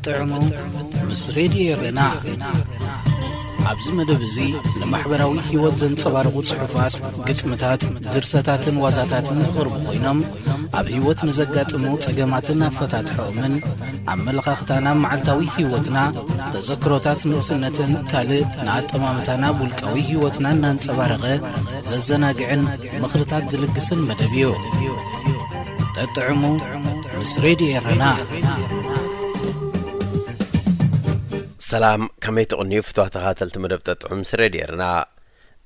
ጠጥዕሙ ምስ ሬድዮ ኤረና። ኣብዚ መደብ እዚ ንማሕበራዊ ህይወት ዘንጸባርቑ ጽሑፋት፣ ግጥምታት፣ ድርሰታትን ዋዛታትን ዝቐርቡ ኮይኖም፣ ኣብ ህይወት ንዘጋጥሙ ጸገማትን ኣፈታትሖኦምን፣ ኣመለኻኽታና ኣብ መዓልታዊ ህይወትና፣ ተዘክሮታት ንእስነትን ካልእ ንኣጠማምታና ኣብ ውልቃዊ ህይወትና እናንጸባረቐ ዘዘናግዕን ምኽርታት ዝልግስን መደብ እዩ። ጠጥዕሙ ምስ ሬድዮ ኤረና። ሰላም፣ ከመይ ትቕንዩ ፍትዋት ተኸታተልቲ መደብ ጠጥዑም ምስ ሬድዮ ኤረና?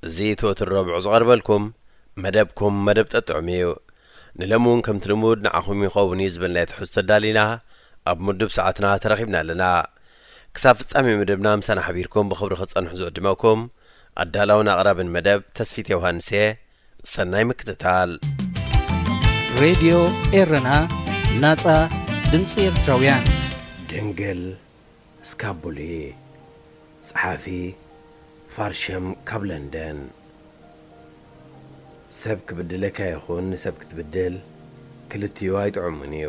እዚ እቲ ወትሩ ረቡዕ ዝቐርበልኩም መደብኩም መደብ ጠጥዑም እዩ። ንሎሚ እውን ከምቲ ልሙድ ንዓኹም ይኸውን እዩ ዝበልናዮ ትሕዝቶ ኣዳሊና ኣብ ምዱብ ሰዓትና ተረኺብና ኣለና። ክሳብ ፍጻሜ መደብና ምሳና ሓቢርኩም ብኽብሪ ክትጸንሑ ዝዕድመኩም ኣዳላውን ኣቕራብን መደብ ተስፊት ዮሃንስ እየ። ሰናይ ምክትታል። ሬድዮ ኤረና፣ ናጻ ድምጺ ኤርትራውያን። ድንግል ስካቡሊ፣ ጸሓፊ ፋርሸም ካብ ለንደን። ሰብ ክብድለካ ይኹን ንሰብ ክትብድል፣ ክልቲኡ ኣይጥዑምን እዩ።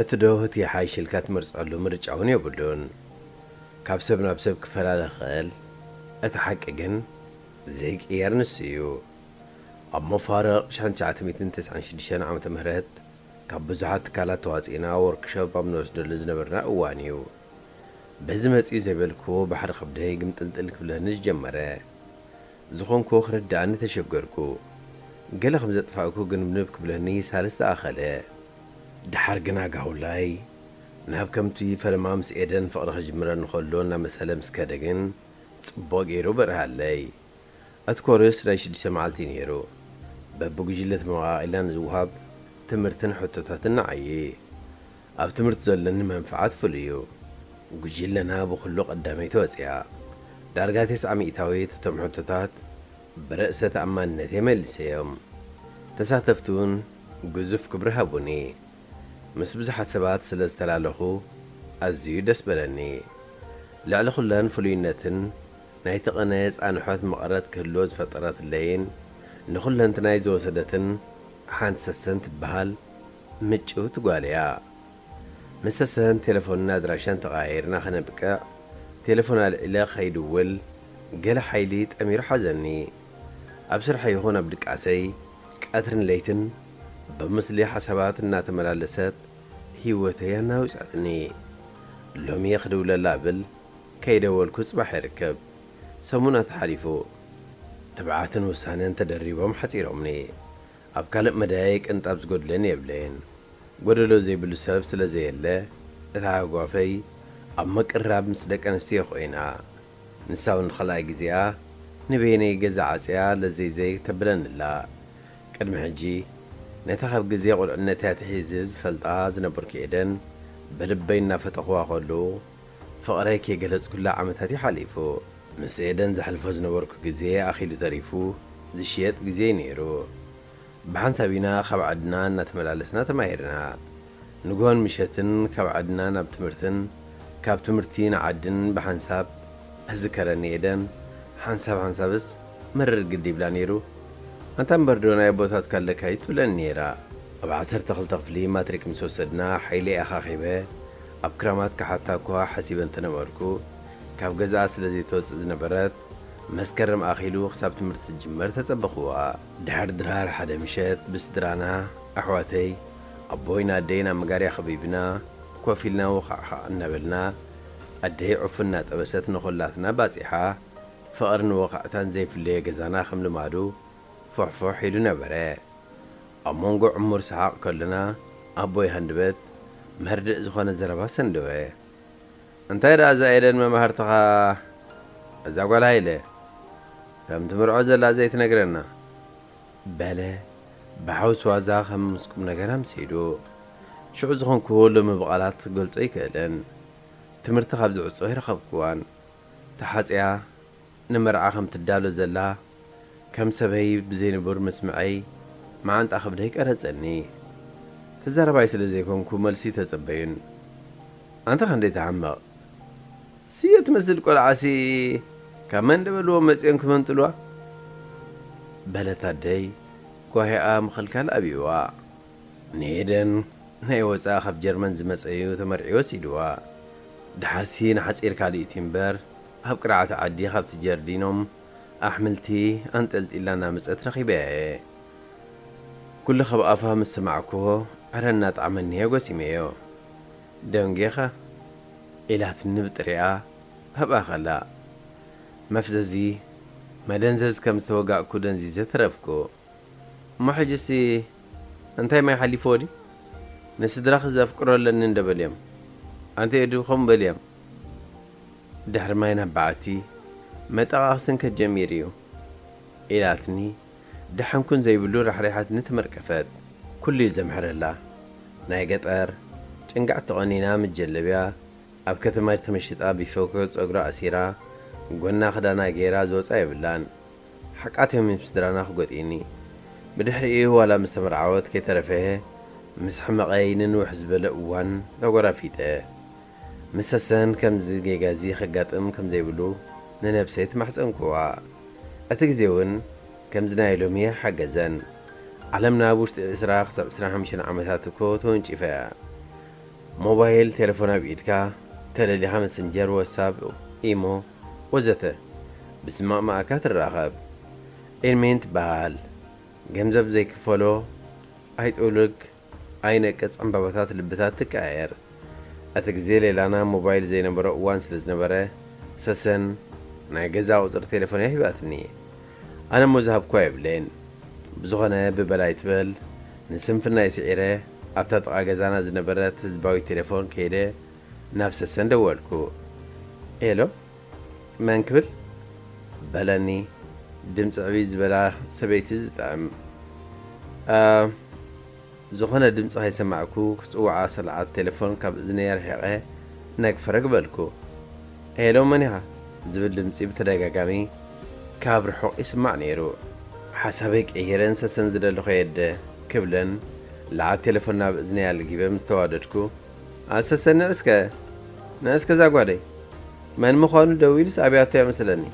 እቲ ዶ እቲ ይሓይሽ ኢልካ ትመርጸሉ ምርጫ እውን የብሉን። ካብ ሰብ ናብ ሰብ ክፈላለ ክኽእል፣ እቲ ሓቂ ግን ዘይቅየር ንሱ እዩ። ኣብ መፋርቕ ሽሕን ትሽዓተ ሚእትን ተስዓን ሽዱሽተን ዓመተ ምህረት ካብ ብዙሓት ትካላት ተዋጺእና ወርክሾፕ ኣብ ንወስደሉ ዝነበርና እዋን እዩ። በዚ መጺኡ ዘይበልክዎ ባሕሪ ከብደይ ግምጥልጥል ክብለኒ ዝጀመረ። ዝኾንክዎ ክርድኣኒ ተሸገርኩ። ገለ ከም ዘጥፋእኩ ግንብንብ ክብለኒ ሳልስ ዝኣኸለ። ደሓር ግና ጋውላይ ናብ ከምቲ ፈለማ ምስ ኤደን ፍቕሪ ክጅምረኒ ከሎ እናመሰለ ምስ ከደ ግን ጽቡቕ ገይሩ በርሃለይ። ኣትኮርስ ናይ ሽዱሽተ መዓልቲ ነይሩ። በብጉጅለ ተመቓቒልና ንዝወሃብ ትምህርትን ሕቶታትን ንዓዪ። ኣብ ትምህርቲ ዘለኒ መንፍዓት ፍሉይ እዩ። ጉጅለና ብኹሉ ቀዳመይቲ ወጺኣ። ዳርጋ ተስዓ ሚእታዊት እቶም ሕቶታት ብርእሰ ተኣማንነተይ መሊሰዮም። ተሳተፍቲ እውን ግዙፍ ክብሪ ሃቡኒ። ምስ ብዙሓት ሰባት ስለ ዝተላለኹ ኣዝዩ ደስ በለኒ። ልዕሊ ኩለን ፍሉይነትን ናይቲ ቅነ ጻንሖት መቐረት ክህልዎ ዝፈጠረትለይን ንኹለንትናይ ዝወሰደትን ሓንቲ ሰሰን ትበሃል ምጭውቲ ጓል እያ። ምስ ሰሰን ቴሌፎንን ኣድራሻን ተቐያይርና ከነብቅዕ፣ ቴሌፎን ኣልዒለ ከይድውል ገለ ሓይሊ ጠሚሩ ሓዘኒ። ኣብ ስርሐይ ይኹን ኣብ ድቃሰይ፣ ቀትርን ለይትን ብምስሊ ሓሳባት እናተመላለሰት ህይወተይ ኣናዊጻትኒ። ሎሚ እየ ክድውለላ እብል፣ ከይደወልኩ ጽባሕ ይርከብ። ሰሙናት ሓሊፉ። ትብዓትን ውሳነን ተደሪቦም ሓጺሮምኒ። ኣብ ካልእ መዳየይ ቅንጣብ ዝጎድለኒ የብለይን። ጎደሎ ዘይብሉ ሰብ ስለ ዘየለ፣ እታ ኣጓፈይ ኣብ ምቅርራብ ምስ ደቂ ኣንስትዮ ኮይና። ንሳ እውን ንኻልኣይ ግዜኣ ንበይነይ ገዛ ዓጽያ ለዘይዘይ ተብለኒ ኣላ። ቅድሚ ሕጂ ነታ ካብ ግዜ ቁልዕነተይ ኣትሒዘ ዝፈልጣ ዝነበርኩ ኤደን ብልበይ እናፈተኽዋ ከለኹ፣ ፍቕረይ ከይገለጽኩላ ዓመታት እዩ ሓሊፉ። ምስ ኤደን ዘሕልፎ ዝነበርኩ ግዜ ኣኺሉ ተሪፉ ዝሽየጥ ግዜ እዩ ነይሩ። ብሓንሳብ ኢና ካብ ዓድና እናተመላለስና ተማሂርና። ንግሆን ምሸትን ካብ ዓድና ናብ ትምህርትን ካብ ትምህርቲ ንዓድን ብሓንሳብ እዝከረኒ ኤደን ሓንሳብ ሓንሳብስ መርር ግዲ ይብላ ነይሩ። ኣንታ እምበር ዶ ናይ ኣቦታትካ ኣለካ እዩ ትብለኒ ነይራ። ኣብ ዓሰርተ ክልተ ክፍሊ ማትሪክ ምስ ወሰድና ሓይለይ ኣኻኺበ ኣብ ክራማት ክሓታ እኳ ሓሲበ እንተነበርኩ፣ ካብ ገዛኣ ስለ ዘይትወጽእ ዝነበረት መስከረም ኣኺሉ ክሳብ ትምህርቲ ትጅመር ተጸበኽዋ። ድሕሪ ድራር ሓደ ምሸት ብስድራና፣ ኣሕዋተይ፣ ኣቦይን ኣደይን ኣብ መጋርያ ከቢብና ኮፍ ኢልና ወኻዕኻዕ እናበልና፣ ኣደይ ዑፍ እናጠበሰት ንኹላትና ባጺሓ፣ ፍቕርን ወኻዕታን ዘይፍለዮ ገዛና ከም ልማዱ ፎሕፎሕ ኢሉ ነበረ። ኣብ መንጎ ዕሙር ሰሓቕ ከሎና፣ ኣቦይ ሃንደበት መርድእ ዝኾነ ዘረባ ሰንደወ። እንታይ ደኣ እዛ ኤደን መማህርትኻ፣ እዛ ጓል ሃይለ፣ ከም ትምርዖ ዘላ ዘይትነግረና? በለ ብሓውሲ ዋዛ ከም ምስ ቁም ነገር ኣምሲሉ። ሽዑ ዝኾንክዎ ሎሚ ብቓላት ክገልጾ ኣይክእልን። ትምህርቲ ካብ ዝዕጾ ኣይረኸብክዋን። ተሓጽያ ንመርዓ ከም ትዳሎ ዘላ ከም ሰበይ ብዘይንቡር ምስምዐይ መዓንጣ ከብደይ ቀረጸኒ። ተዛራባይ ስለ ዘይኮንኩ መልሲ ተጸበዩን። ኣንታ ክንደይ ትሓምቕ! ስየ ትመስል ቆልዓሲ ካብ መን ደበልዎ መጺኦም ክመንጥልዋ? በለት ኣደይ ጓሂኣ ምኽልካል ኣብይዋ። ንኤደን ናይ ወጻኢ ካብ ጀርመን ዝመጸዩ ተመርዕዩ ወሲድዋ። ድሓርሲ ንሓጺር ካልእቲ እምበር፣ ኣብ ቅርዓት ዓዲ ካብቲ ጀርዲኖም ኣሕምልቲ ኣንጠልጢላ እናመጸት ረኺበያ እየ። ኩሉ ካብ ኣፋ ምስ ሰማዕክዎ፣ ዕረ እናጠዓመኒ እየ ጎሲመዮ። "ደንጌኻ?" ኢላትኒ ብጥሪኣ ኣብኣ ከላ። መፍዘዚ መደንዘዝ ከም ዝተወጋእኩ ደንዚዘ ተረፍኩ። እሞ ሕጅሲ እንታይ ማይ ሓሊፍዎ ድዩ? ንስድራኺ ዘፍቅሮ ኣለኒ እንደ በልዮም። ኣንቲ ኤዱ ከምኡ በልዮም። ድሕሪ ማይ ናብ በዓቲ መጠቓቕስን ከጀሚር እዩ ኢላትኒ፣ ደሓንኩን ዘይብሉ ራሕሪሓትኒ ተመርቀፈት። ኩሉ እዩ ዘምሕረላ። ናይ ገጠር ጭንጋዕ ተቖኒና ምስ ጀለብያ ኣብ ከተማ ተመሽጣ ቢፎኮ ጸጉራ ኣሲራ፣ ጎና ክዳና ገይራ ዝወጻ የብላን። ሓቃት እዮም ምስ ስድራና ክጎጥይኒ። ብድሕሪኡ ዋላ ምስ ተመርዓወት ከይተረፈ ምስ ሕመቐይ ንንውሕ ዝበለ እዋን ተጎራፊጠ። ምስ ሰሰን ከምዚ ጌጋዚ ከጋጥም ከም ዘይብሉ ንነብሰይ ተማሕጸንኩዋ። እቲ ግዜ እውን ከምዚ ናይ ሎሚ ኣይሓገዘን። ዓለምና ኣብ ውሽጢ ዕስራ ክሳብ ዕስራን ሓሙሽተን ዓመታት እኮ ተወንጪፈ እያ። ሞባይል ቴሌፎን ኣብ ኢድካ፣ ተደሊኻ መሰንጀር፣ ዋትሳፕ፣ ኢሞ ወዘተ ብስማማእካ ትራኸብ። ኤልሜንት በሃል ገንዘብ ዘይክፈሎ ኣይጥውልግ ኣይነቅጽ ዕምባባታት ልብታት ትቀያየር። እቲ ግዜ ሌላና ሞባይል ዘይነበሮ እዋን ስለ ዝነበረ፣ ሰሰን ናይ ገዛ ቁጽሪ ቴሌፎን እያ ሂባትኒ። ኣነ እሞ ዝሃብኳ የብለይን። ብዝኾነ ብበላይ ትበል፣ ንስንፍናይ ስዒረ ኣብታ ጥቓ ገዛና ዝነበረት ህዝባዊት ቴሌፎን ከይደ ናብ ሰሰን ደወልኩ። "ሄሎ፣ መን ክብል?" በለኒ፣ ድምፂ ዕብይ ዝበላ ሰበይቲ ዝጥዕም። ኣ፣ ዝኾነ ድምፂ ከይሰማዕኩ ክፅውዓ ሰልዓት ቴሌፎን ካብ እዝነይ ኣርሒቐ ነግፈረግ በልኩ። "ሄሎ፣ መን ኢኻ?" ዝብል ድምፂ ብተደጋጋሚ ካብ ርሑቕ ይስማዕ ነይሩ። ሓሳበይ ቀይረ፣ "ንሰሰን ዝደለኹ የደ" ክብለን ለዓት ቴሌፎን ናብ እዝነይ ኣልጊበ ምስ ተዋደድኩ፣ "ኣሰሰን ንዕስከ፣ ንዕስከ እዛ ጓለይ፣ መን ምዃኑ ደዊሉስ ኣብያቶ እያ መስለኒ"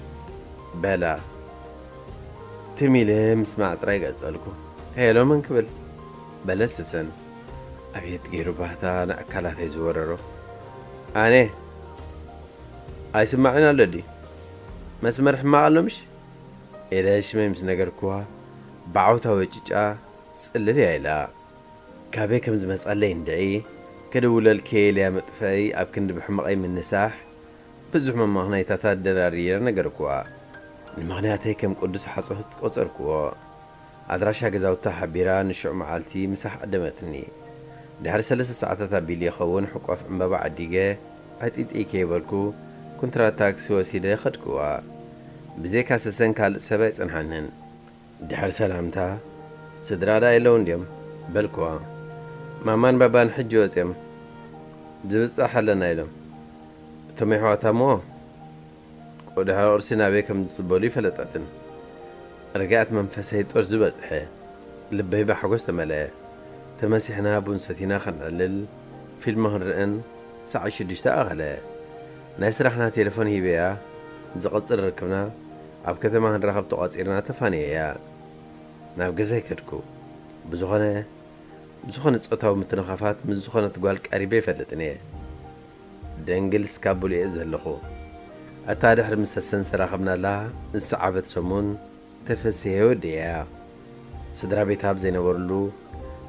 በላ። ትም ኢለ ምስማዕ ጥራይ ቀጸልኩ። "ሄሎ፣ መን ክብል?" በለት ሰሰን። ኣቤት ገይሩ ባህታ ንኣካላተይ ዝወረሮ። "ኣነ ኣይስማዕን ኣሎ ድዩ? መስመር ሕማቕ ኣሎ ምሽ?" ኢለ ሽመይ ምስ ነገርኩዋ፣ ብዓውታ ወጭጫ ጽልል እያ ኢላ። ካበይ ከም ዝመጻለይ እንድዒ፣ ክድውለልኪ ኢለያ መጥፍኣይ ኣብ ክንዲ ብሕመቐይ ምንሳሕ፣ ብዙሕ መመኽነይታታት ደራሪረ ነገርኩዋ። ንምኽንያተይ ከም ቅዱስ ሓሶት ቆጸርኩዎ። ኣድራሻ ገዛውታ ሓቢራ ንሽዑ መዓልቲ ምሳሕ ዓደመትኒ። ድሕሪ ሰለስተ ሰዓታት ኣቢሉ ይኸውን ሕቋፍ ዕምባባ ዓዲገ፣ ዕጢጢ ከይበልኩ፣ ኩንትራት ታክሲ ወሲደ ኸድኩዋ። ብዘይካ ሰሰን ካልእ ሰብ ኣይጸንሓንን። ድሕሪ ሰላምታ፣ "ስድራ ደኣ የለውን ድዮም?" በልኩዋ። "ማማን ባባን ሕጂ ወጺኦም፣ ዝብጻሕ ኣለና" ኢሎም። እቶም ኣሕዋታ እሞ፣ ድሕሪ ቁርሲ ናበይ ከም ዝበሉ ይፈለጠትን። ርግኣት መንፈሰይ ጦር ዝበጽሐ፣ ልበይ ብሓጎስ ተመልአ። ተመሲሕና ቡን ሰቲና ከነዕልል፣ ፊልም ክንርእን ሰዓት ሽዱሽተ ኣኸለ። ናይ ስራሕና ቴሌፎን ሂበያ፣ ዝቕጽል ርክብና ኣብ ከተማ ክንራኸብ ተቋጺርና ተፋንየያ። ናብ ገዛይ ከድኩ። ብዝኾነ፣ ብዝኾነ ጾታዊ ምትንኻፋት ምስ ዝኾነት ጓል ቀሪበ ኣይፈልጥን እየ። ደንግል እስካቡል እየ ዘለኹ። እታ ድሕሪ ምስ ሰሰን ዝተራኸብናላ ዝሰዓበት ሰሙን ተፈሲሐ ወዲኤያ። ስድራ ቤታ ኣብ ዘይነበርሉ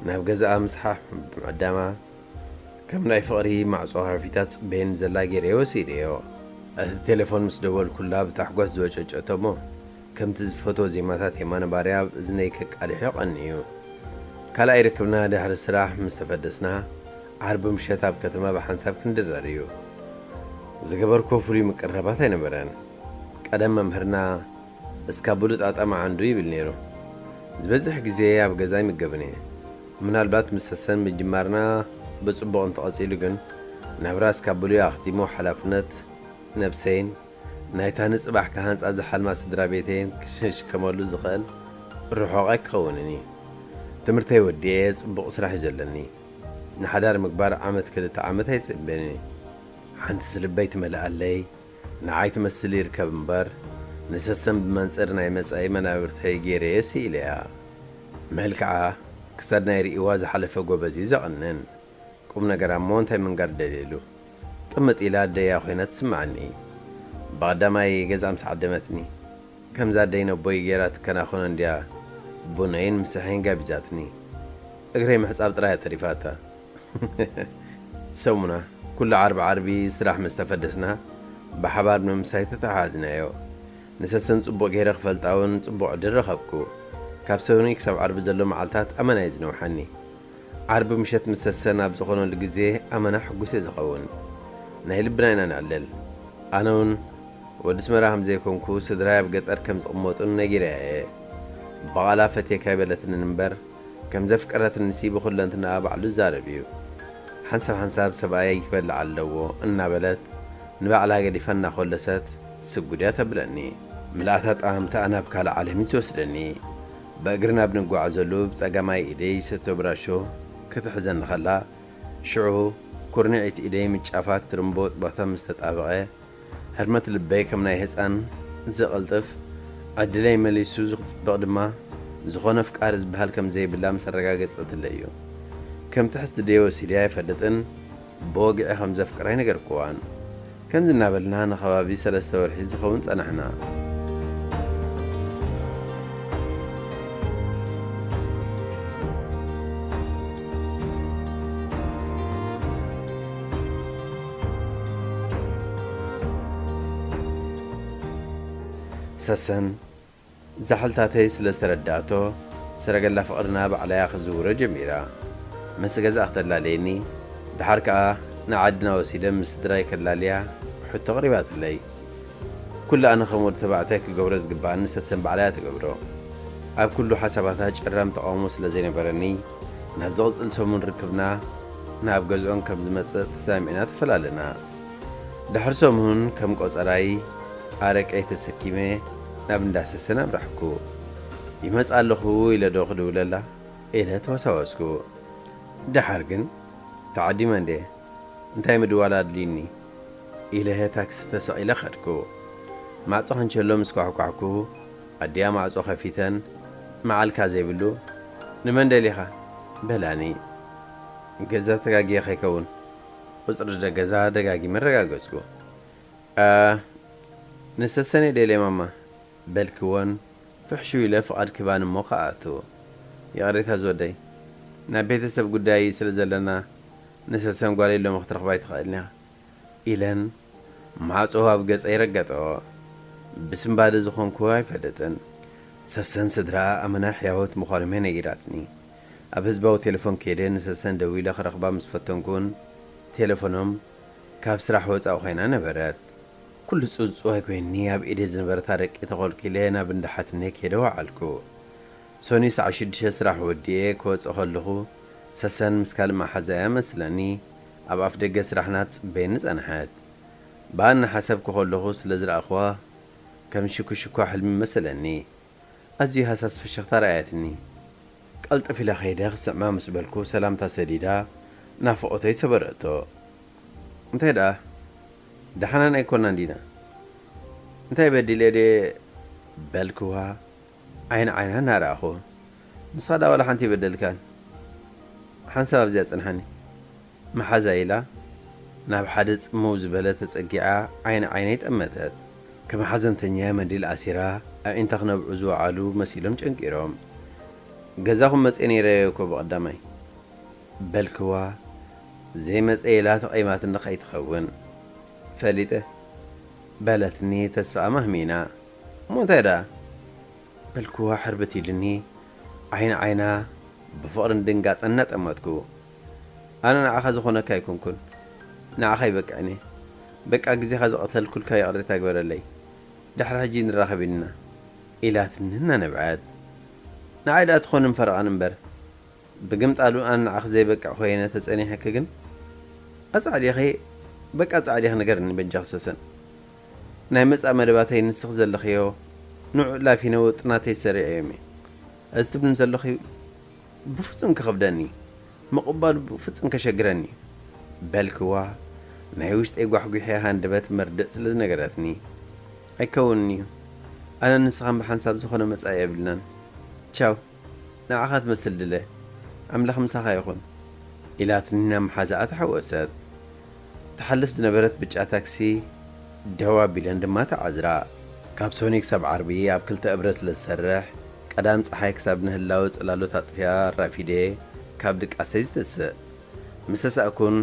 ናብ ገዛኣ ምስሓሕ ብምዕዳማ፣ ከም ናይ ፍቕሪ ማዕጾ ከፊታ ትጽበየኒ ዘላ ገይረዮ ወሲደዮ። እቲ ቴሌፎን ምስ ደወልኩላ ብታሕጓስ ዝወጨጨቶ እሞ፣ ከምቲ ዝፈትዎ ዜማታት የማነ ባርያ ኣብ እዝነይ ከቃልሖ ቀንዩ። ካልኣይ ርክብና ድሕሪ ስራሕ ምስ ተፈደስና፣ ዓርቢ ምሸት ኣብ ከተማ ብሓንሳብ ክንድረር እዩ። ዝገበርኩዎ ፍሉይ ምቅርራባት ኣይነበረን። ቀደም መምህርና እስካቡሉ ጣጣ መዓንዱ ይብል ነይሩ። ዝበዝሕ ግዜ ኣብ ገዛ ኣይምገብን እየ። ምናልባት ምስ ሰሰን ምጅማርና ብጽቡቕ እንተቐጺሉ ግን፣ ናብራ እስካቡሉ ኣኽቲሙ ሓላፍነት ነብሰይን ናይታ ንጽባሕ ክሃንጻ ዝሓልማ ስድራ ቤተይን ክሽከመሉ ዝኽእል ርሑቕ ኣይክኸውንን እዩ። ትምህርተይ ወዲኤ ጽቡቕ ስራሕ እዩ ዘለኒ። ንሓዳር ምግባር ዓመት ክልተ ዓመት ኣይጽበን እዩ። ሓንትስ ልበይ ትመልኣለይ፣ ንዓይ ትመስል ይርከብ እምበር፣ ንሰሰን ብመንጽር ናይ መጻኢ መናብርተይ ገይረየ ስኢለያ። መልክዓ ክሳድ ናይ ርእይዋ ዝሓለፈ ጎበዝ እዩ ዘቐንን። ቁም ነገራ እሞ እንታይ ምንጋር ደልየሉ? ቅምጥ ኢላ ኣደያ ኮይና ትስምዓኒ። ብቐዳማይ ገዛ ምስ ዓደመትኒ፣ ከምዛ ኣደይ ነቦይ ገይራ ትከናኸኖ እንድያ ቡነይን ምሳሐይን ጋቢዛትኒ። እግረይ ምሕጻብ ጥራይ እያ ተሪፋታ። ሰሙና፣ ኩሉ ዓርቢ ዓርቢ ስራሕ ምስ ተፈደስና፣ ብሓባር ንምምሳይ ተተሓሓዝናዮ። ንሰሰን ጽቡቕ ገይረ ክፈልጣ እውን ጽቡቕ ዕድል ረኸብኩ። ካብ ሰኑይ ክሳብ ዓርቢ ዘሎ መዓልታት ኣመና እዩ ዝነውሓኒ። ዓርቢ ምሸት ምስ ሰሰን ኣብ ዝኾነሉ ግዜ ኣመና ሕጉስ እየ ዝኸውን። ናይ ልብና ኢና ነዕልል። ኣነ እውን ወዲ ኣስመራ ከም ዘይኮንኩ፣ ስድራይ ኣብ ገጠር ከም ዝቕመጡን ነጊረያ እየ። ብቓላ ፈትየካ ኣይበለትንን እምበር፣ ከም ዘፍቀረትንሲ ብኹለንትናኣ ባዕሉ ዝዛረብ እዩ። ሓንሳብ ሓንሳብ ሰብኣየይ ክበልዕ ኣለዎ እናበለት ንባዕላ ገዲፋ እናኾለሰት ስጉድ እያ ተብለኒ። ምልኣታ ጠማምታኣ ናብ ካልእ ዓለም እዩ ዝወስደኒ። ብእግሪ ናብ ንጓዓዘሉ ብጸጋማይ ኢደይ ሰቶ ብራሾ ክትሕዘኒ ከላ፣ ሽዑ ኩርንዒት ኢደይ ምስ ጫፋት ትርምቦ ጡባታ ምስ ተጣበቐ፣ ህርመት ልበይ ከም ናይ ህጻን ዝቕልጥፍ፣ ዕድለይ መሊሱ ዝጽብቕ ድማ፣ ዝኾነ ኣፍቃሪ ዝበሃል ከም ዘይብላ ምስ ኣረጋገጸትለይ እዩ። ከም ትሕዝቲ ድየ ወሲደያ ኣይፈልጥን፣ ብወግዒ ከም ዘፍቅራ ኣይነገርክዋን። ከምዚ እናበልና ንኸባቢ ሰለስተ ወርሒ ዝኸውን ጸናሕና። ሰሰን ዛሕልታተይ ስለ ዝተረዳእቶ፣ ሰረገላ ፍቕርና ባዕላያ ክዝውሮ ጀሚራ። ምስ ገዛእ ክተላልየኒ፣ ደሓር ከኣ ንዓድና ወሲደ ምስ ስድራይ ከላልያ ሕቶ ኣቕሪባትለይ። ኩሉ ኣነ ከም ወዲ ተባዕታይ ክገብሮ ዝግብኣኒ ሰሰን ባዕላያ ትገብሮ። ኣብ ኩሉ ሓሳባታ ጭራም ተቓውሞ ስለ ዘይነበረኒ፣ ናብ ዝቕጽል ሰሙን ርክብና ናብ ገዝኦም ከም ዝመጽእ ተሰማሚዕና ተፈላለና። ድሕሪ ሰሙን ከም ቆጸራይ ኣረቀይ ተሰኪመ ናብ እንዳ ሰሰን ኣምራሕኩ። ይመጽእ ኣለኹ ኢለ ዶ ክድውለላ ኢለ ተወሳወስኩ። ደሓር ግን ተዓዲመ እንዴ፣ እንታይ ምድዋል ኣድልዩኒ ኢለ ታክሲ ተሰቒለ ከድኩ። ማዕጾ ካንቸሎ ምስ ኳሕኳሕኩ፣ ኣዲኣ ማዕጾ ከፊተን፣ መዓልካ ዘይብሉ፣ "ንመን ደሊኻ?" በላኒ። ገዛ ተጋግየ ከይከውን፣ ቁጽሪ ደ-፣ ገዛ ደጋጊመ ኣረጋገጽኩ። "ኣ፣ ንሰሰን እየ ደልየ ማማ" በልክወን፣ ፍሕሹ ኢለ ፍቓድ ክባን እሞ ከኣቱ። "ይቕሬታ ዝወደይ፣ ናብ ቤተሰብ ጉዳይ ስለ ዘለና፣ ንሰሰን ጓለይ ሎሚ ክትረኽባ ኣይትኽእልን ኢኻ" ኢለን ማዕጾ ኣብ ገጸይ ረገጠኦ። ብስንባደ ዝኾንኩ ኣይፈልጥን። ሰሰን ስድራ ኣመና ሕያወት ምዃኖም እያ ነጊራትኒ። ኣብ ህዝባዊ ቴሌፎን ከይደ ንሰሰን ደዊለ ክረኽባ ምስ ፈተንኩን፣ ቴሌፎኖም ካብ ስራሕ ወጻኢ ኮይና ነበረት። ኩሉ ጽውጽዋይ ኮይኒ ኣብ ኢደ ዝነበረት ኣረቂ ተኾልኪለ ናብ እንዳ ሓትነይ ከይደ ወዓልኩ። ሶኒ ሰዓት ሽዱሽተ ስራሕ ወዲኤ ክወጽእ ከለኹ፣ ሰሰን ምስ ካልእ መሓዛያ መስለኒ ኣብ ኣፍ ደገ ስራሕና ትጽበየኒ ጸንሐት። ብኣ እናሓሰብኩ ከለኹ ስለ ዝረኣኽዋ፣ ከም ሽኩሽኳ ሕልሚ መሰለኒ። ኣዝዩ ሃሳስ ፍሽኽታ ረኣየትኒ። ቀልጥፍ ኢለ ከይደ ክስዕማ ምስ በልኩ፣ ሰላምታ ሰዲዳ ናፍቖተይ ሰበረቶ። "እንታይ ደኣ? ደሓናን ኣይኮናን ዲና? እንታይ በዲለ ድየ?" በልክዋ። ዓይኒ ዓይና እናረኣኹ፣ "ንስኻ ደኣ ዋላ ሓንቲ ኣይበደልካን። ሓንሳብ ኣብዚኣ ጽንሓኒ" መሓዛ ኢላ ናብ ሓደ ጽምው ዝበለ ተጸጊዓ ዓይኒ ዓይነይ ጠመተት። ከም ሓዘንተኛ መንዲል ኣሲራ ኣዒንታ ክነብዑ ዝወዓሉ መሲሎም ጨንቂሮም። "ገዛኹም መጽየ ነይረ እኮ ብቐዳማይ" በልክዋ። ዘይመጸ ኢላ ተቐይማትኒ ከይትኸውን። "ፈሊጠ" በለትኒ ተስፋኣ ማህሚና። "እሞ እንታይ ደኣ?" በልክዋ ሕርብት ኢሉኒ። ዓይኒ ዓይና ብፍቕርን ድንጋጸን እናጠመትኩ፣ "ኣነ ንዓኻ ዝኾነካ ኣይኮንኩን። ንዓኻ ይበቅዕን እየ። በቃ ግዜኻ ዝቐተልኩልካ ይቕሬታ ግበረለይ። ድሕሪ ሕጂ ንራኸብ ኢልና" ኢላትኒ እናነብዐት። "ንዓይ ደኣ ትኾንን ፈረቓን እምበር፣ ብግምጣሉ ኣነ ንዓኺ ዘይበቅዕ ኮይነ ተጸኒሐኪ ግን ኣጻዕዲኺ፣ በቃ ኣጻዕዲኺ ንገርኒ በጃኺ ሰሰን። ናይ መጻኢ መደባተይ ንስኺ ዘለኽዮ ንዑ ላፊነ ውጥናተይ ሰሪዐዮም እየ። እዚ ትብልኒ ዘለኺ ብፍጹም ክኸብደኒ፣ ምቕባሉ ብፍጹም ከሸግረኒ" በልክዋ። ናይ ውሽጠይ ጓሕጒሐ ሃንደበት መርድእ ስለ ዝነገረትኒ፣ "ኣይከውንን እዩ። ኣነን ንስኻን ብሓንሳብ ዝኾነ መጻኢ የብልናን። ቻው፣ ንዓኻ ትመስል ድለ። ኣምላኽ ምሳኻ ይኹን" ኢላትኒ ናብ መሓዛኣ ተሓወሰት። ትሓልፍ ዝነበረት ብጫ ታክሲ ደው ኣቢለን ድማ ተዓዝራ። ካብ ሶኒ ክሳብ ዓርቢ ኣብ ክልተ እብረ ስለ ዝሰርሕ፣ ቀዳም ጸሓይ ክሳብ ንህላወ ጽላሎት ኣጥፊኣ ኣራፊደ ካብ ድቃሰይ ዝተስእ። ምስ ተሳእኩን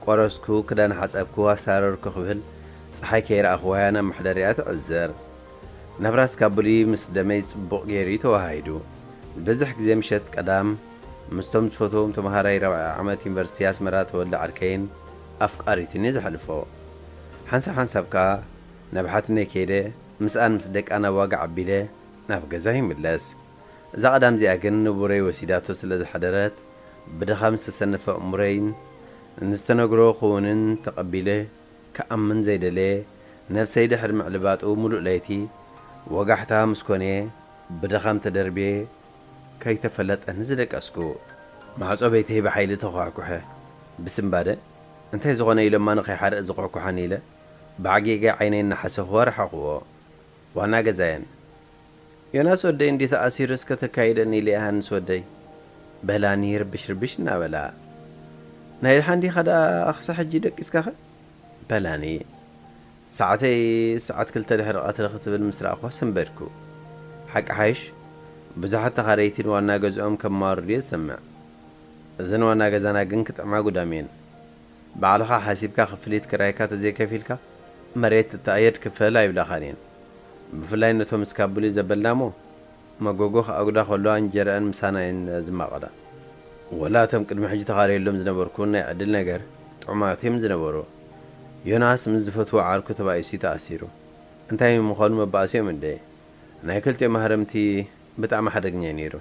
ቆረስኩ፣ ክዳን ሓጸብኩ፣ ኣሳረርኩ ክብል ጸሓይ ከይረኣኽዋያ ናብ መሕደሪኣ ትዕዝር። ናብራ ስካቡሊ ምስ ደመይ ጽቡቕ ገይሩ እዩ ተወሃሂዱ። ዝበዝሕ ግዜ ምሸት ቀዳም ምስቶም ዝፈትዎም ተምሃራይ ራብዓይ ዓመት ዩኒቨርሲቲ ኣስመራ ተወልደ ዓርከይን ኣፍቃሪቱን እየ ዘሕልፎ። ሓንሳብ ሓንሳብ ከኣ ናብ ሓትነይ ከይደ ምስኣን ምስ ደቃ ናብ ዋጋ ዓቢለ ናብ ገዛ ይምለስ። እዛ ቀዳም እዚኣ ግን ንቡረይ ወሲዳቶ ስለ ዝሓደረት ብድኻም ዝተሰነፈ ኣእምሮይን ንዝተነግሮ ክውንን ተቐቢለ ክኣምን ዘይደለየ ነብሰይ ድሕሪ ምዕልባጡ፣ ምሉእ ለይቲ ወጋሕታ ምስ ኮነየ ብድኻም ተደርብየ ከይተፈለጠኒ ዝደቀስኩ። ማዕጾ ቤተይ ብሓይሊ ተዃዕኩሐ። ብስንባደ፣ እንታይ ዝኾነ ኢሎማ ንኸይሓርእ ዝኳዕኳሓኒ ኢለ ብዓጌገ ዓይነይ እናሓሰኹ ኣርሓቕዎ። ዋና ገዛየን፣ "ዮናስ ወደይ እንዲ ተኣሲሩ እስከ ተካይደኒ ኢለ፣ ዮሃንስ ወደይ?" በላኒ ርብሽ ርብሽ እናበላ። "ናይ ደሓን ዲኻ ደኣ ክሳዕ ሕጂ ደቂስካኸ?" በላኒ። ሰዓተይ ሰዓት ክልተ ድሕሪ ቀትሪ ክትብል ምስ ረኣኹዋ ሰንበድኩ። ሓቂ ሓይሽ፣ ብዙሓት ተኻረይቲ ንዋና ገዝኦም ከማርሩ እየ ዝሰምዕ። እዘን ዋና ገዛና ግን ክጥዕማ ጉዳም እየን። ባዕልኻ ሓሲብካ ክፍሊት ክራይካ ተዘይከፊልካ፣ መሬት ትተኣየድ ክፈል ኣይብላኻን እየን። ብፍላይ ነቶም እስካቡሊ ዘበልና እሞ፣ መጎጎ ክኣጉዳ ከለዋ እንጀረአን ምሳና እየን ዝማቐላ። ወላ እቶም ቅድሚ ሕጂ ተኻርየሎም ዝነበርኩ እውን ናይ ዕድል ነገር ጥዑማት እዮም ዝነበሩ። ዮናስ ምስ ዝፈትዎ ዓርኩ ተባኢሱ እዩ ተኣሲሩ። እንታይ ምዃኑ መባእሲኦም እንደ ናይ ክልቲኦም ማህረምቲ ብጣዕሚ ሓደገኛ እዩ ነይሩ።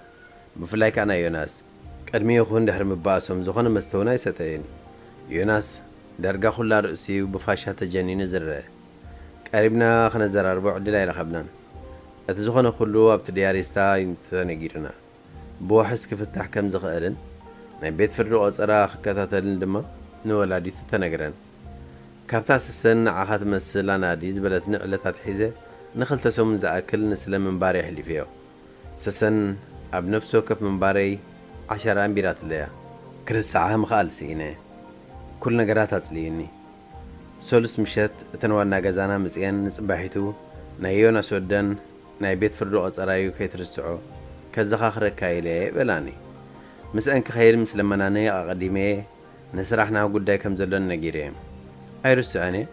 ብፍላይ ከኣ ናይ ዮናስ። ቅድሚ ይኹን ድሕሪ ምባእሶም ዝኾነ መስተ እውን ኣይሰተየን። ዮናስ ዳርጋ ኩላ ርእሱ እዩ ብፋሻ ተጀኒኑ ዝረአ። ቀሪብና ክነዘራርቦ ዕድል ኣይረኸብናን። እቲ ዝኾነ ኩሉ ኣብቲ ድያሪስታ እዩ ተነጊሩና። ብዋሕስ ክፍታሕ ከም ዝኽእልን ናይ ቤት ፍርዲ ቆጸራ ክከታተልን ድማ ንወላዲቱ ተነግረን። ካብታ ሰሰን ንዓኻ ትመስል ኣናዲ ዝበለትኒ ዕለት ኣትሒዘ ንኽልተ ሰሙን ዝኣክል ንስለ ምንባረይ ኣሕሊፈዮ። ሰሰን ኣብ ነፍሲ ወከፍ ምንባረይ ዓሻራ ኣንቢራትለያ። ክርስዓ ምኽኣል ስኢነ። ኩሉ ነገራት ኣጽልዩኒ። ሰሉስ ምሸት እተን ዋና ገዛና መጺአን ንጽባሒቱ ናይ ዮናስ ወደን ናይ ቤት ፍርዲ ቆጸራዩ ከይትርስዖ ከዘኻኽረካ ኢለ በላኒ። ምስአን ክኸይድ ምስ ለመናኒ ኣቐዲመ ንስራሕና ጉዳይ ከም ዘሎኒ ነጊረዮም። ኣይርስዖን እየ።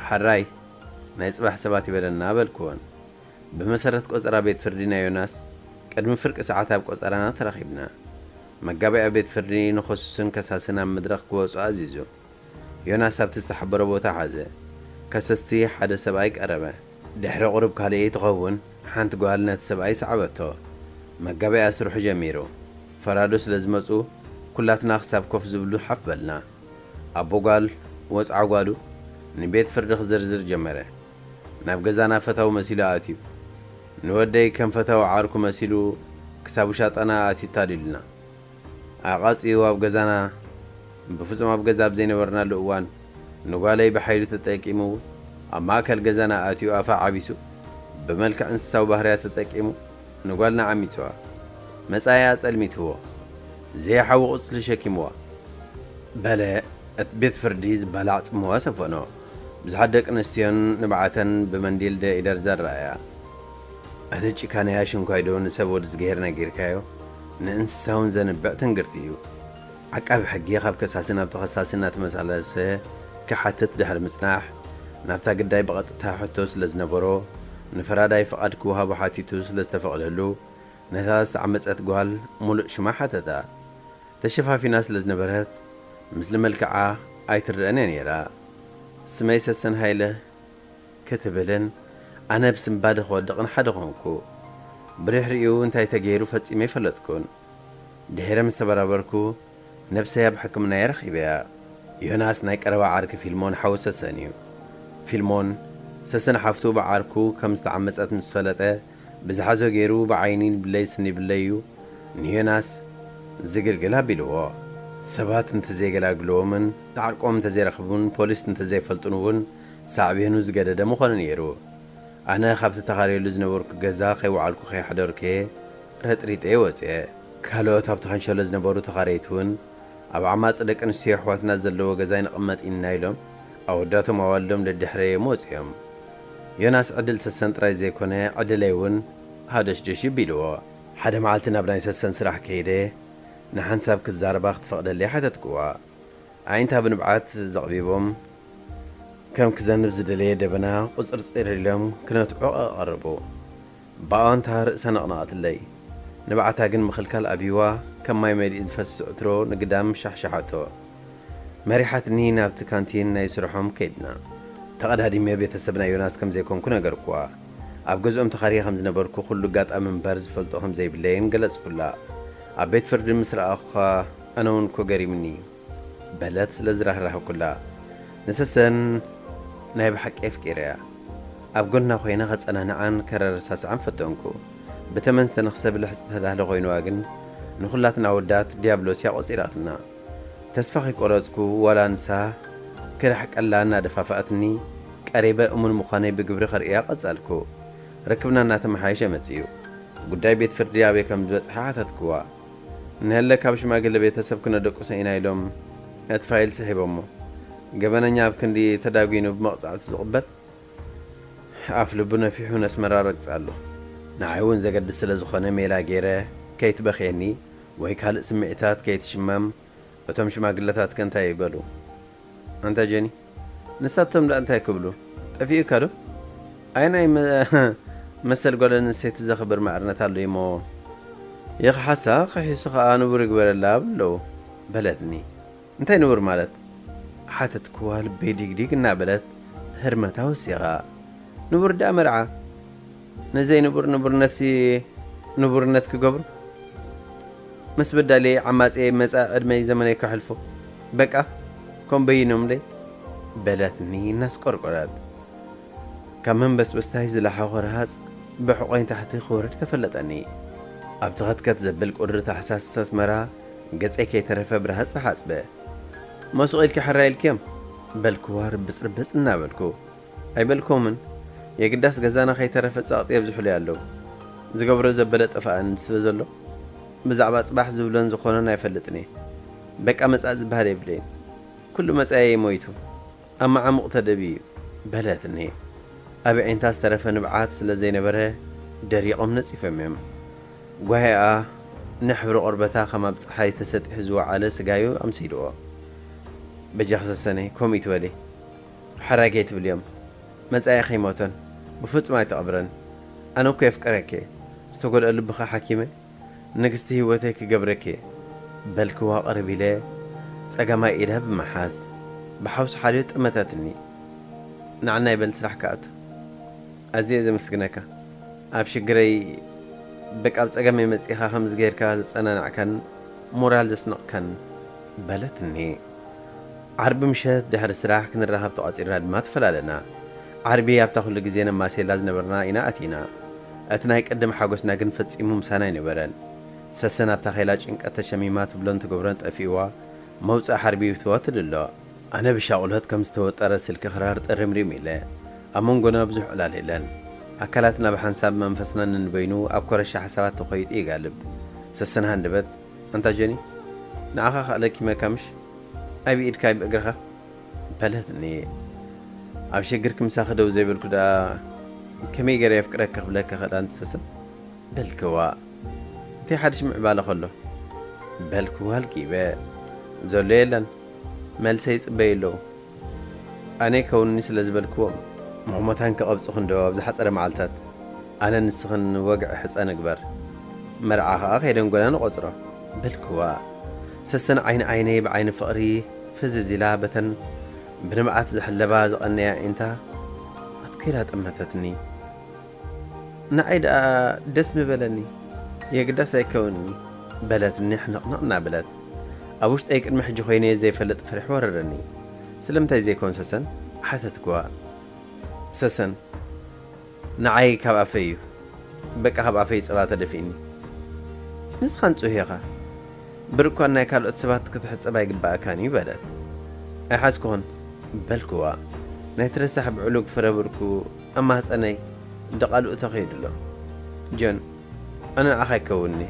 ሓራይ ናይ ጽባሕ ሰባት ይበለና በልክወን። ብመሰረት ቆጸራ ቤት ፍርዲ ናይ ዮናስ ቅድሚ ፍርቂ ሰዓት ኣብ ቆጸራና ተራኺብና። መጋበያ ቤት ፍርዲ ንኸሱስን ከሳስን ኣብ መድረኽ ክወጹ ኣዚዙ። ዮናስ ኣብቲ ዝተሓበረ ቦታ ሓዘ። ከሰስቲ ሓደ ሰብኣይ ቀረበ። ድሕሪ ቁሩብ ካልእ ትኸውን ሓንቲ ጓል ነቲ ሰብኣይ ሰዓበቶ። መጋበያ ስርሑ ጀሚሩ። ፈራዶ ስለ ዝመጹ ኩላትና ክሳብ ኮፍ ዝብሉ ሓፍ በልና። ኣቦ ጓል፣ ወጽዓ ጓሉ፣ ንቤት ፍርዲ ክዝርዝር ጀመረ። ናብ ገዛና ፈታዊ መሲሉ ኣትዩ። ንወደይ ከም ፈታዊ ዓርኩ መሲሉ ክሳብ ውሻጠና ኣትዩ ታዲሉና። ኣቓጺኡ ኣብ ገዛና፣ ብፍጹም ኣብ ገዛ ኣብ ዘይነበርናሉ እዋን፣ ንጓለይ ብሓይሉ ተጠቂሙ ኣብ ማእከል ገዛና ኣትዩ ኣፋ ዓቢሱ፣ ብመልክዕ እንስሳዊ ባህርያት ተጠቂሙ ንጓልና ዓሚጹዋ። መጻኢኣ ጸልሚትዎ። ዘይሓዊ ቁጽሊ ሸኪምዋ። በለ እቲ ቤት ፍርዲ ዝባላዕ ጽምዋ ሰፈኖ። ብዙሓት ደቂ ኣንስትዮን ንብዓተን ብመንዲል ደኢደር ዘረኣያ። ኣነ ጭካነያ ሽንኳይዶ ንሰብ ወዲ ዝገሄር ነጊርካዮ? ንእንስሳ እውን ዘንብዕ ትንግርቲ እዩ። ዓቃቢ ሕጊ ካብ ከሳሲ ናብ ተኸሳሲ እናተመሳለሰ ክሓትት ድሕሪ ምጽናሕ፣ ናብታ ግዳይ ብቐጥታ ሕቶ ስለ ዝነበሮ፣ ንፈራዳይ ፍቓድ ክወሃቦ ሓቲቱ ስለ ዝተፈቕደሉ፣ ነታ ዝተዓመጸት ጓል ሙሉእ ሽማ ሓተታ። ተሸፋፊና ስለ ዝነበረት፣ ምስሊ መልክዓ ኣይትረኣን እያ ነይራ። ስመይ ሰሰን ሃይለ ክትብልን ኣነ ብስንባደ ክወድቕን ሓደ ኾንኩ። ብድሕሪኡ እንታይ ተገይሩ ፈጺመ ኣይፈለጥኩን። ድሒረ ምስ ተበራበርኩ፣ ነብሰይ ኣብ ሕክምና እየ ረኺበያ። ዮናስ ናይ ቀረባ ዓርኪ ፊልሞን ሓው ሰሰን እዩ። ፊልሞን፣ ሰሰን ሓፍቱ ብዓርኩ ከም ዝተዓመጸት ምስ ፈለጠ፣ ብዝሓዞ ገይሩ ብዓይኒ ይብለይ ስኒ ይብለይ እዩ ንዮናስ ዝግልግል ኣቢልዎ። ሰባት እንተዘይገላግልዎምን ንዓርቆም እንተዘይረኽቡን ፖሊስ እንተዘይፈልጡን እውን ሳዕቤኑ ዝገደደ ምኾነ ነይሩ። ኣነ ካብቲ ተኻርየሉ ዝነበርኩ ገዛ ከይወዓልኩ ከይሓደርኩ እየ ረጥሪጠ ወፅየ። ካልኦት ኣብቲ ካንሸሎ ዝነበሩ ተኻረይቲ እውን ኣብ ዓማፂ ደቂ ኣንስትዮ ኣሕዋትና ዘለዎ ገዛ ኣይንቕመጥ ኢና ኢሎም ኣወዳቶም ኣዋልዶም ደድሕረየ መፅዮም። ዮናስ ዕድል ሰሰን ጥራይ ዘይኮነ ዕድለይ እውን ሃደሽደሽ ይቢልዎ። ሓደ መዓልቲ ናብ ናይ ሰሰን ስራሕ ከይደ ንሓንሳብ ክዛረባ ክትፈቕደለይ ሓተትክዋ። ኣዒንታ ብንብዓት ዘቕቢቦም ከም ክዘንብ ዝደለየ ደበና ቁፅርፅር ኢሎም ክነትዑ ኣቐረቡ። ብኣወንታ ርእሳ ነቕነቐትለይ። ንብዓታ ግን ምኽልካል ኣብይዋ ከም ማይ መሊኡ ዝፈስስ ዕትሮ ንግዳም ሻሕሻሓቶ። መሪሓትኒ ናብቲ ካንቲን ናይ ስርሖም ከይድና። ተቐዳዲመ ቤተሰብ ናይ ዮናስ ከም ዘይኮንኩ ነገርኩዋ። ኣብ ገዝኦም ተኻርየ ከም ዝነበርኩ ኩሉ ኣጋጣሚ እምበር ዝፈልጦ ከም ዘይብለይን ገለጽኩላ። ኣብ ቤት ፍርዲ ምስ ረኣኹኻ ኣነ እውን እኮ ገሪምኒ እዩ። በለት ስለ ዝራህራህኩላ። ንሰሰን ናይ ብሓቂ ኣፍቂረያ። ኣብ ጎና ኮይነ ከጸናንዓን ከረረሳስዓን ፈተንኩ። ብተመን ዝተነኽሰ ብልሒ ዝተዳህለ ኮይንዋ ግን ንኹላትና ኣወዳት ዲያብሎስ እያ ቆጺራትና። ተስፋ ከይቆረጽኩ ዋላ ንሳ ክርሕቀላ እናደፋፍኣትኒ ቀሪበ እሙን ምዃነይ ብግብሪ ከርእያ ቀጸልኩ። ርክብና እናተመሓየሸ መጺኡ። ጉዳይ ቤት ፍርዲ ኣበይ ከም ዝበጽሐ ሓተትክዋ። ንሀለ ካብ ሽማግለ ቤተሰብ ክነደቁሰ ኢና ኢሎም እቲ ፋይል ስሒቦሞ። ገበነኛ ኣብ ክንዲ ተዳጒኑ ብመቕጻዕቲ ዝቕበል ኣፍ ልቡ ነፊሑ ነስመራ ረግጽ ኣሎ። ንዓይ እውን ዘገድስ ስለ ዝኾነ ሜላ ገይረ ከይትበኽየኒ ወይ ካልእ ስምዒታት ከይትሽመም እቶም ሽማግለታትከ እንታይ ይበሉ? ኣንታ ጀኒ፣ ንሳቶም ደኣ እንታይ ክብሉ? ጠፊኡካ ዶ? ኣየናይ መ-፣ መሰል ጓል ኣንስተይቲ ዘኽብር ማዕርነት ኣሎ እሞ? ይኽሓሳ ክሒሱ ኸኣ ንቡር ይግበረላ ብለዉ፣ በለትኒ። እንታይ ንቡር ማለት? ሓተትክዋ ልበይ ዲግዲግ እናበለት ህርመታ ወሲኻ። ንቡር ደኣ መርዓ። ንዘይንቡር ንቡርነትሲ ንቡርነት ክገብሩ? ምስ በዳልየ ዓማጽየ መጻኢ ዕድመይ ዘመነይ ከሕልፎ። በቃ፣ ከም በይኖምለይ። በለትኒ እናስቆርቆረት። ካብ መንበስበስታይ ዝለሓኾ ረሃጽ ብሕቖይ ንታሕቲ ክወርድ ተፈለጠኒ። ኣብ ተኸትከት ዘብል ቁሪ ታሕሳስ ኣስመራ ገጸይ ከይተረፈ ብረሃጽ ተሓጽበ። መሱቕ ኢልኪ ሕራይ ኢልክዮም? በልክዋ ርብጽ ርብጽ እናበልኩ። ኣይበልኩምን። የግዳስ ገዛና ከይተረፈ ጸቕጢ የብዝሑለይ ኣለዉ። ዝገብሮ ዘበለ ጠፋኣኒ ስለ ዘሎ ብዛዕባ ጽባሕ ዝብሎን ዝኾኖን ኣይፈልጥን እየ። በቃ መጻኢ ዝበሃል የብለይን። ኩሉ መጻኢየይ ሞይቱ። ኣብ መዓሙቕ ተደብዩ እዩ፣ በለትኒ። ኣብ ኣዒንታ ዝተረፈ ንብዓት ስለ ዘይነበረ ደሪቖም ነጺፎም እዮም። ጓሂኣ ንሕብሪ ቆርበታ ከም ኣብ ጸሓይ ተሰጢሑ ዝወዓለ ስጋዩ ኣምሲልዎ። በጃኺ ሰሰነይ፣ ከምኡ ይትበሊ። ሕራይ ከይትብልዮም። መጻኢ ከይሞተን ብፍጹም ኣይተቐብረን። ኣነ እኮ የፍቅረኪ እየ። ዝተጎድአ ልብኻ ሓኪመ ንግስቲ ህይወተይ ክገብረኪ እየ። በልክዋ ቅርብ ኢለ ጸጋማይ ኢዳ ብምሓዝ ብሓውሲ ሓልዮ ጠመተትኒ። ንዓናይ በል ስራሕ ክኣቱ። ኣዝየ ዘመስግነካ። ኣብ ሽግረይ በቃ ኣብ ጸገመይ መጺኻ ከምዚ ጌርካ ዘጸናናዕካን ሞራል ዘስነቕካን በለትኒ። ዓርቢ ምሸት ድሕሪ ስራሕ ክንራኸብ ተቋጺርና ድማ ተፈላለና። ዓርቢ ኣብታ ኩሉ ግዜ ነማሴላ ዝነበርና ኢና ኣቲና። እቲ ናይ ቅድም ሓጎስና ግን ፈጺሙ ምሳና ኣይነበረን። ሰሰን ኣብ ታኼላ ጭንቀት ተሸሚማ ትብሎን ትገብሮን ጠፊእዋ፣ መውጽኢ ሓርቢ ይፍትዋ ትብል ኣሎ። ኣነ ብሻቑሎት ከም ዝተወጠረ ስልኪ ክራር ጥርምሪም ኢለ። ኣብ መንጎና ብዙሕ ዕላል የለን። ኣካላትና ብሓንሳብ መንፈስና ነንበይኑ ኣብ ኮረሻ ሓሳባት ተኾይጡ ይጋልብ። ሰሰን ሃንደበት፣ ኣንታ ጆኒ፣ ንዓኻ ከኣለኪ መካምሽ? ኣይ ብኢድካ ኣይ ብእግርኻ? በለትኒ። ኣብ ሽግርኪ ምሳኺ ደው ዘይበልኩ ደኣ ከመይ ገይረ የፍቅረኪ ክብለኪ ክእል ኣንቲ ሰሰን? በልክዋ። እንታይ ሓድሽ ምዕባለ ከሎ? በልክዋ ኣልጊበ። ዘሎ የለን። መልሰይ ይጽበዩ ኣለዉ። ኣነ ይከውንኒ ስለ ዝበልክዎም፣ መሞታን ክቐብጽ ክንዶ ኣብ ዝሓጸረ መዓልታት ኣነ ንስኽን ወግዒ ሕጸ ንግበር። መርዓ ኸኣ ከይደንጎና ንቖጽሮ። በልክዋ። ሰሰን ዓይኒ ዓይነይ ብዓይኒ ፍቕሪ ፍዝዝ ኢላ በተን ብንብዓት ዝሕለባ ዝቐነያ ኣዒንታ ኣትኲራ ጠመተትኒ። ንዓይ ደኣ ደስ ምበለኒ፣ የግዳስ ኣይከውንኒ፣ በለትኒ ሕንቕንቕ እናበለት። ኣብ ውሽጠይ ቅድሚ ሕጂ ኮይነዮ ዘይፈልጥ ፍርሒ ወረረኒ። ስለምንታይ ዘይከውን ሰሰን? ሓተትክዋ። ሰሰን፣ ንዓይ ካብ ኣፈይ እዩ። በቃ ካብ ኣፈይ ጸባ ተደፊእኒ። ንስኻ ንጹህ ኢኻ። ብርኳን ናይ ካልኦት ሰባት ክትሕጸብ ኣይግባኣካን እዩ በለት። ኣይሓዝኩኹን በልክዋ። ናይቲ ረሳሕ ብዕሉግ ፍረ ብርኩ ኣብ ማህጸነይ ደቓልኡ ተኸይዱ ኣሎ። ጆን፣ ኣነ ንዓኻ ኣይከውንኒ።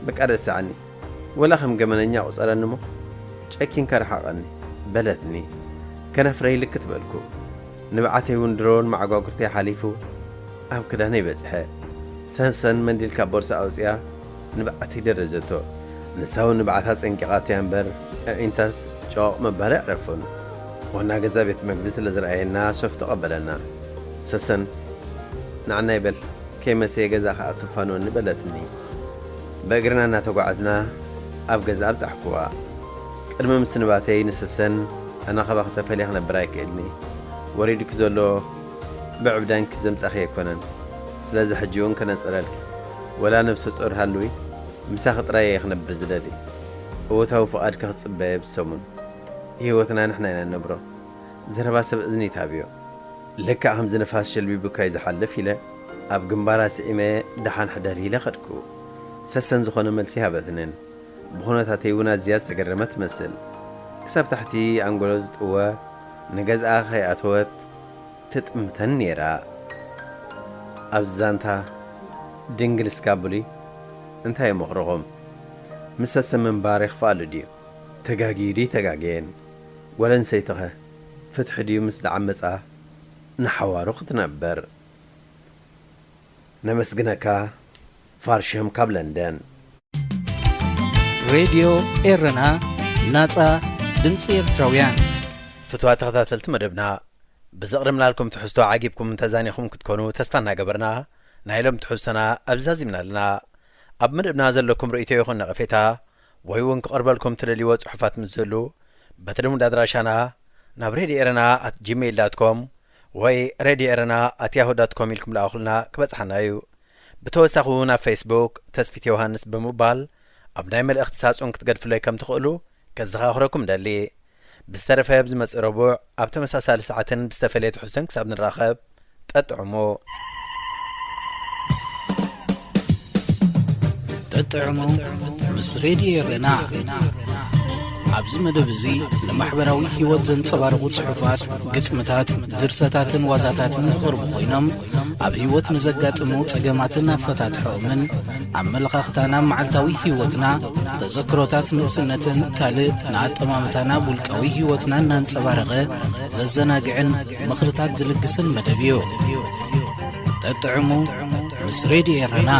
በቃ ረስዓኒ። ወላ ከም ገመነኛ ቁጸረኒ እሞ ጨኪንካ ርሓቐኒ በለትኒ። ከናፍረይ ልክት በልኩ። ንብዓተይ እውን ድሮን መዓጓጉርተይ ሓሊፉ ኣብ ክዳነይ በጽሐ። ሰሰን መንዲል ካብ ቦርሳ ኣውጺኣ ንብዓተይ ደረዘቶ። ንሳ እውን ንብዓታ ጸንቂቓቶ እያ እምበር፣ ኣዒንታስ ጨቕ ምባል ኣዕረፉን። ዋና ገዛ ቤት መግቢ ስለ ዝረኣየና ሶፍት ተቐበለና። ሰሰን፣ "ንዓና ይበል፣ ከይመሰየ ገዛ ክኣቱ ፋንወኒ" በለትኒ። ብእግርና እናተጓዓዝና ኣብ ገዛ ኣብጻሕኩዋ። ቅድሚ ምስንባተይ ንሰሰን፣ "ኣነ ካባኺ ተፈልየ ክነብር ኣይክእልኒ። ወሪዱኪ ዘሎ ብዕብዳንኪ ዘምጻኺ ኣይኮነን። ስለዚ ሕጂ እውን ከነጸረልኪ፣ ወላ ነብሰ ጾር ሃልዊ፣ ምሳኺ ጥራይ እየ ክነብር ዝደሊ። እወታዊ ፍቓድኪ ክጽበየ ብሰሙን። ህይወትና ንሕና ኢና ንነብሮ። ዘረባ ሰብ እዝኒ ይትሃብዮ። ልክዕ ከምዚ ንፋስ ሸልቢቡካ እዩ ዝሓልፍ" ኢለ ኣብ ግንባራ ስዒመ፣ "ደሓን ሕደሪ" ኢለ ከድኩ። ሰሰን ዝኾነ መልሲ ሃበትንን። ብኹነታተይ እውን ኣዝያ ዝተገረመት ትመስል። ክሳብ ታሕቲ ኣንጎሎ ዝጥወ፣ ንገዝኣ ከይኣተወት ትጥምተን ነይራ። ኣብዚ ዛንታ ድንግል እስካ ብሉይ፣ እንታይ ይመኽርኹም? ምስ ሰሰን ምንባር የኽፍኣሉ ድዩ? ተጋግዩ ድዩ ተጋገየን? ጓል ኣንስተይቲኸ ፍትሒ ድዩ ምስ ዝዓመጻ ንሓዋሩ ክትነብር? ነመስግነካ። ፋርሸም ካብ ለንደን። ሬድዮ ኤረና፣ ናጻ ድምጺ ኤርትራውያን። ፍቱዋት ተኸታተልቲ መደብና፣ ብዘቕረብናልኩም ትሕዝቶ ዓጊብኩም ተዛኒኹም ክትኮኑ ተስፋ እናገበርና፣ ናይ ሎም ትሕዝቶና ኣብዚ ዛዚምና ኣለና። ኣብ መደብና ዘለኩም ርእይቶ ይኹን ነቐፌታ፣ ወይ እውን ክቐርበልኩም ትደልይዎ ጽሑፋት ምስ ዝህሉ፣ በቲ ልሙድ ኣድራሻና ናብ ሬድዮ ኤረና ኣት ጂሜይል ዳት ኮም ወይ ሬድዮ ኤረና ኣት ያሁ ዳት ኮም ኢልኩም ልኣኹልና ክበጽሓና እዩ። ብተወሳኺ እውን ኣብ ፌስቡክ ተስፊት ዮሃንስ ብምባል ኣብ ናይ መልእኽቲ ሳጹን ክትገድፉለይ ከም ትኽእሉ ከዘኻኽረኩም ደሊ። ብዝተረፈ ኣብ ዝመጽእ ረቡዕ ኣብ ተመሳሳሊ ሰዓትን ብዝተፈለየ ትሕዝቶን ክሳብ ንራኸብ፣ ጠጥዕሙ። ጠጥዕሙ ምስ ሬድዮ ኤረና። ኣብዚ መደብ እዚ ንማሕበራዊ ህይወት ዘንጸባርቑ ጽሑፋት፣ ግጥምታት፣ ድርሰታትን ዋዛታትን ዝቐርቡ ኮይኖም፣ ኣብ ህይወት ንዘጋጥሙ ጸገማትን ኣፈታትሖኦምን፣ ኣመለኻኽታና ኣብ መዓልታዊ ህይወትና፣ ተዘክሮታት ንእስነትን ካልእ ንኣጠማምታና ኣብ ውልቃዊ ህይወትና እናንጸባረቐ ዘዘናግዕን ምኽርታት ዝልግስን መደብ እዩ። ጠጥዕሙ ምስ ሬድዮ ኤረና።